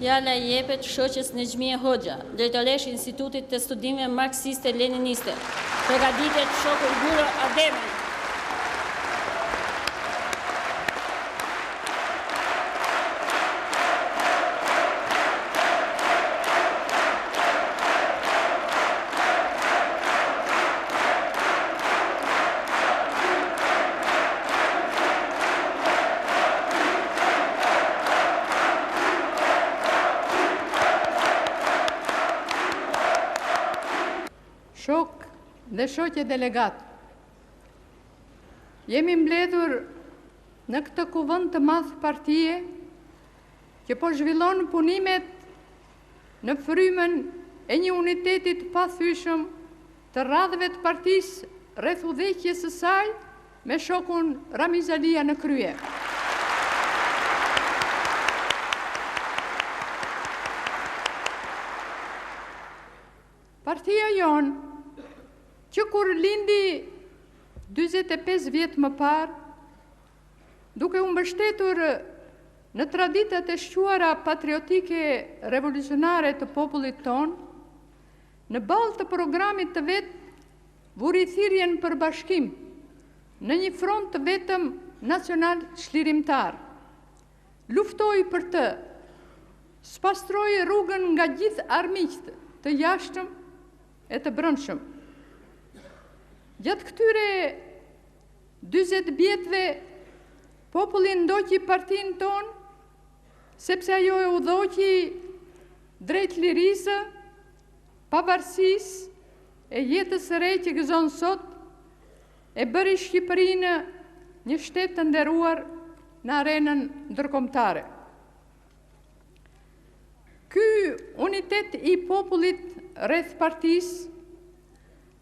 Fjala i jepet shoqes Nexhmije Hoxha, drejtoreshë e Institutit të Studimeve Marksiste-Leniniste. Përgatitet shoku Guro Ademi. Shokë dhe shoqe delegatë, jemi mbledhur në këtë kuvend të madh partie që po zhvillon punimet në frymën e një uniteti të pathyeshëm të radhëve të partisë rreth udhëheqjes së saj me shokun Ramiz Alia në krye. Partia jonë, që kur lindi 45 vjet më parë, duke u mbështetur në traditat e shquara patriotike revolucionare të popullit tonë, Në ballë të programit të vet vuri thirrjen për bashkim në një front të vetëm nacional çlirimtar. Luftoi për të, spastroi rrugën nga gjithë armiqtë të jashtëm e të brendshëm. Gjatë këtyre 40 vjetëve populli ndoqi partinë tonë sepse ajo e udhëhoqi drejt lirisë, pavarësisë e jetës së re që gëzon sot, e bëri Shqipërinë një shtet të nderuar në arenën ndërkombëtare. Ky unitet i popullit rreth partisë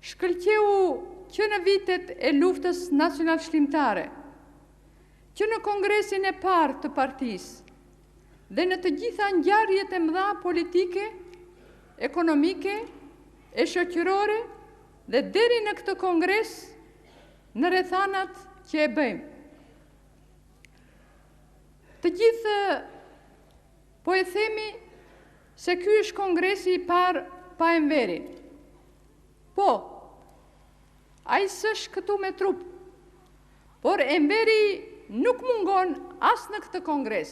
shkëlqeu që në vitet e luftës nacionalçlirimtare, Që në kongresin e parë të partisë dhe në të gjitha ngjarjet e mëdha politike, ekonomike e shoqërore dhe deri në këtë kongres në rrethanat që e bëjmë. Të gjithë po e themi se ky është kongresi i parë pa Enverin. Po, ai s'është këtu me trup, Por Enveri nuk mungon as në këtë kongres.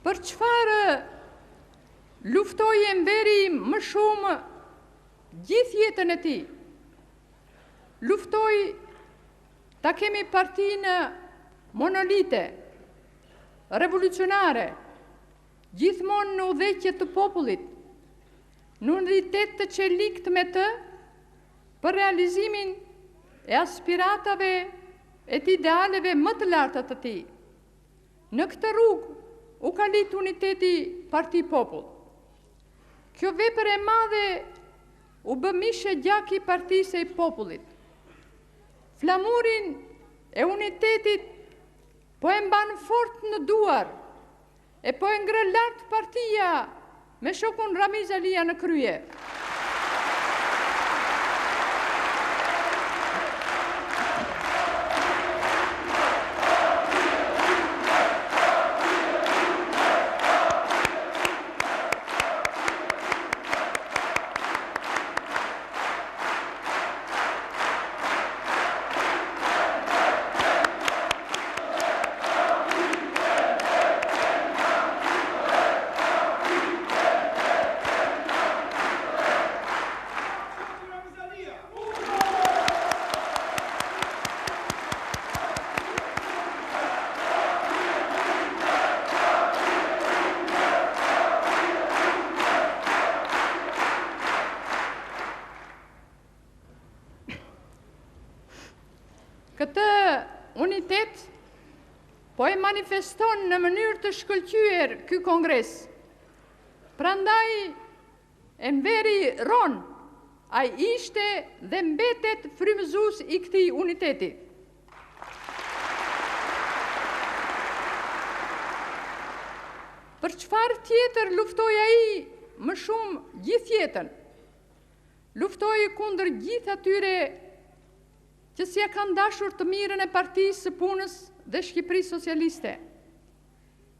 Për çfarë luftoi Enveri më shumë gjithë jetën e tij? Luftoi ta kemi partinë monolite, revolucionare, Gjithmonë në udhëheqje të popullit, në unitet të çeliktë me të për realizimin e aspiratave e të idealeve më të larta të tij. Në këtë rrugë u kalit uniteti parti-popull. Kjo vepër e madhe u bë mish e gjak i partisë e i popullit. Flamurin e unitetit po e mban fort në duar E po e ngre lart partia me shokun Ramiz Alia në krye. manifeston në mënyrë të shkëlqyer ky kongres. Prandaj Enveri rron, ai ishte dhe mbetet frymëzues i këtij uniteti. Për çfarë tjetër luftoi ai më shumë gjithë jetën? Luftoi kundër gjithë atyre që s'ia kanë dashur të mirën e Partisë së Punës dhe Shqipërisë Socialiste,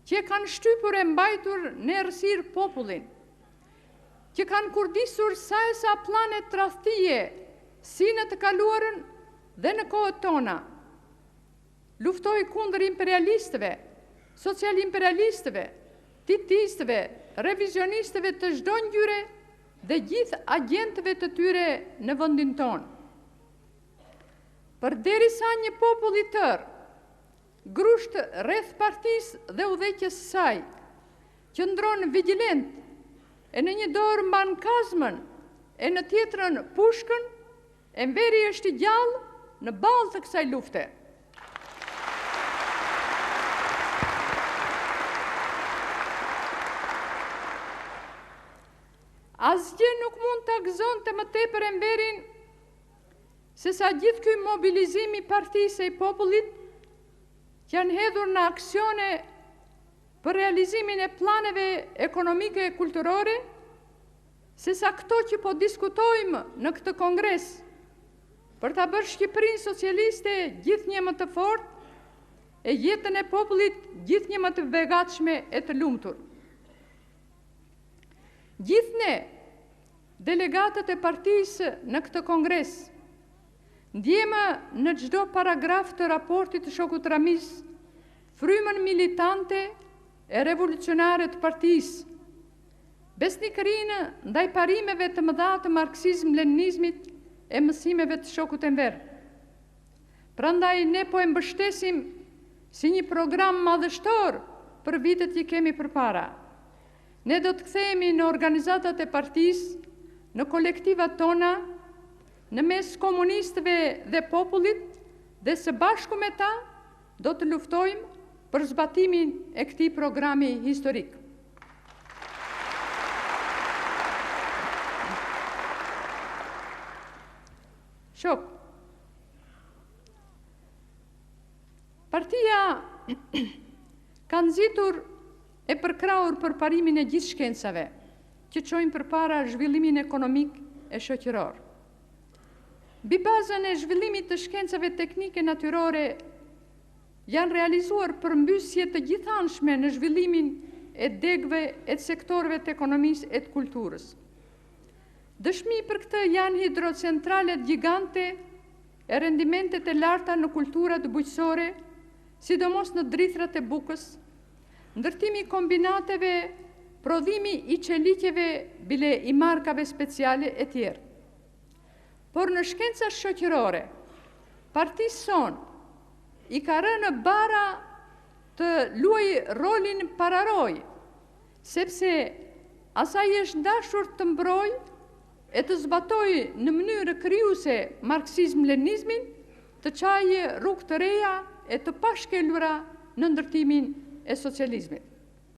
që e kanë shtypur e mbajtur në errësirë popullin, që kanë kurdisur sa e sa plane tradhtie si në të kaluarën dhe në kohët tona. Luftoi kundër imperialistëve, socialimperialistëve, titistëve, revizionistëve të çdo ngjyre dhe gjithë agjentëve të tyre në vendin tonë. Përderisa një popull i tërë, grusht rreth partisë dhe udhëheqjes së saj, qëndron vigjilent e në një dorë mban kazmën e në tjetrën pushkën, Enveri është i gjallë në ballë të kësaj lufte. Asgjë nuk mund ta gëzonte më tepër Enverin sesa gjithë ky mobilizim i partisë e i popullit që janë hedhur në aksione për realizimin e planeve ekonomike e kulturore, sesa këto që po diskutojmë në këtë kongres, për ta bërë Shqipërinë socialiste gjithnjë më të fortë e jetën e popullit gjithnjë më të begatshme e të lumtur. Gjithë ne, delegatët e partisë në këtë kongres, ndjemë në çdo paragraf të raportit të shokut Ramiz frymën militante e revolucionare të partisë, besnikërinë ndaj parimeve të mëdha të marksizm-leninizmit e mësimeve të shokut Enver. Prandaj ne po e mbështesim si një program madhështor për vitet që kemi përpara. Ne do të kthehemi në organizatat e partisë, në kolektivat tona, në mes komunistëve dhe popullit dhe së bashku me ta do të luftojmë për zbatimin e këtij programi historik. Shokë, Partia ka nxitur e përkrahur përparimin e gjithë shkencave që çojnë përpara zhvillimin ekonomik e shoqëror. Mbi bazën e zhvillimit të shkencave teknike natyrore janë realizuar përmbysje të gjithanshme në zhvillimin e degëve e të sektorëve të ekonomisë e të kulturës. Dëshmi për këtë janë hidrocentralet gjigante e rendimentet e larta në kulturat bujqësore, sidomos në drithërat e bukës, ndërtimi i kombinateve, prodhimi i çeliqeve bile i markave speciale etj. Por në shkencat shoqërore, partisë sonë i ka rënë barra të luajë rolin pararojë, sepse asaj i është dashur të mbrojë e të zbatojë në mënyrë krijuese marksizm-leninizmin, të çajë rrugë të reja e të pashkelura në ndërtimin e socializmit.